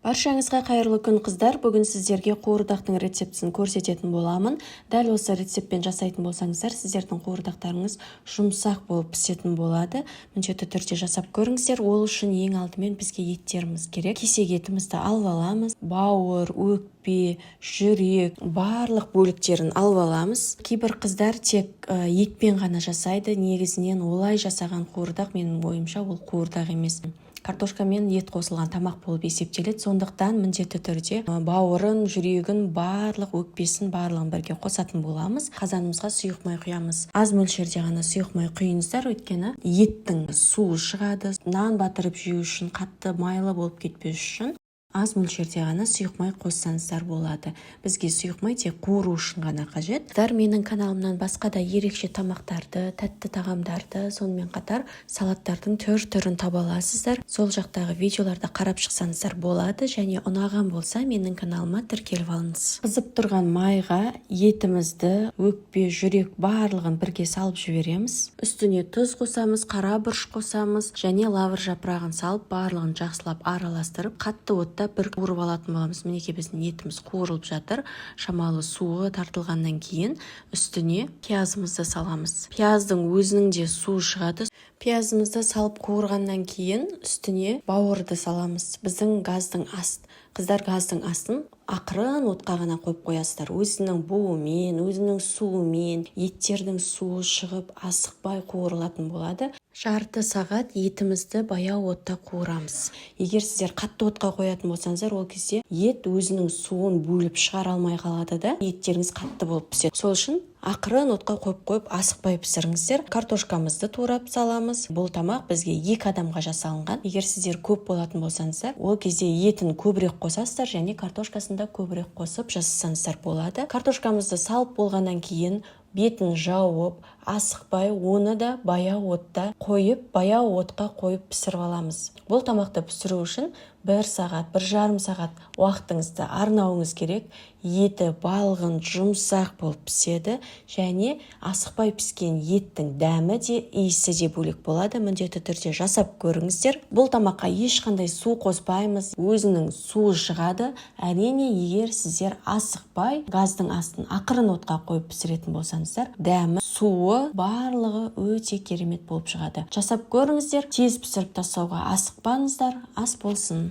Баршаңызға қайырлы күн, қыздар! Бүгін сіздерге қуырдақтың рецептісін көрсететін боламын. Дәл осы рецептпен жасайтын болсаңыздар, сіздердің қуырдақтарыңыз жұмсақ болып пісетін болады. Міндетті түрде жасап көріңіздер. Ол үшін ең алдымен бізге еттеріміз керек. Кесек етімізді алып аламыз: бауыр, өкпе, жүрек, барлық бөліктерін алып аламыз. Кейбір қыздар тек етпен ғана жасайды. Негізінен олай жасаған қуырдақ, менің ойымша, ол қуырдақ емес, картошка мен ет қосылған тамақ болып есептеледі. Сондықтан міндетті түрде бауырын, жүрегін, барлық өкпесін, барлығын бірге қосатын боламыз. Қазанымызға сұйық май құямыз. Аз мөлшерде ғана сұйық май құйыңыздар, өйткені еттің суы шығады. Нан батырып жеу үшін, қатты майлы болып кетпес үшін аз мөлшерде ғана сұйық май қоссаңыздар болады. Бізге сұйық май тек қуыру үшін ғана қажет. Менің каналымнан басқа да ерекше тамақтарды, тәтті тағамдарды, сонымен қатар салаттардың түр түрін таба аласыздар. Сол жақтағы видеоларды қарап шықсаңыздар болады және ұнаған болса, менің каналыма тіркеліп алыңыз. Қызып тұрған майға етімізді, өкпе, жүрек, барлығын бірге салып жібереміз. Үстіне тұз қосамыз, қара бұрыш қосамыз және лавр жапырағын салып, барлығын жақсылап араластырып, қатты отта бір қуырып алатын боламыз. Мінекей, біздің етіміз қуырылып жатыр. Шамалы суы тартылғаннан кейін үстіне пиязымызды саламыз. Пияздың өзінің де суы шығады. Пиязымызды салып қуырғаннан кейін үстіне бауырды саламыз. Біздің газдың аст, қыздар, газдың астын ақырын отқа ғана қойып қоясыздар. Өзінің буымен, өзінің суымен еттердің суы шығып, асықпай қуырылатын болады. Жарты сағат етімізді баяу отта қуырамыз. Егер сіздер қатты отқа қоятын болсаңыздар, ол кезде ет өзінің суын бөліп шығара алмай қалады да, еттеріңіз қатты болып піседі. Сол үшін ақырын отқа қойып қойып, асықпай пісіріңіздер. Картошкамызды турап саламыз. Бұл тамақ бізге екі адамға жасалынған. Егер сіздер көп болатын болсаңыздар, ол кезде етін көбірек қосасыздар және картошкасын да көбірек қосып жасасаңыздар болады. Картошкамызды салып болғаннан кейін бетін жауып, асықпай оны да баяу отта қойып, баяу отқа қойып пісіріп аламыз. Бұл тамақты пісіру үшін бір сағат, 1,5 сағат уақытыңызды арнауыңыз керек. Еті балғын, жұмсақ болып піседі және асықпай піскен еттің дәмі де, иісі де бөлек болады. Міндетті түрде жасап көріңіздер. Бұл тамаққа ешқандай су қоспаймыз, өзінің суы шығады. Әрине, егер сіздер асықпай, газдың астын ақырын отқа қойып пісіретін болсаңыздар, дәмі, суы, барлығы өте керемет болып шығады. Жасап көріңіздер. Тез пісіріп тастауға асықпаңыздар. Ас болсын!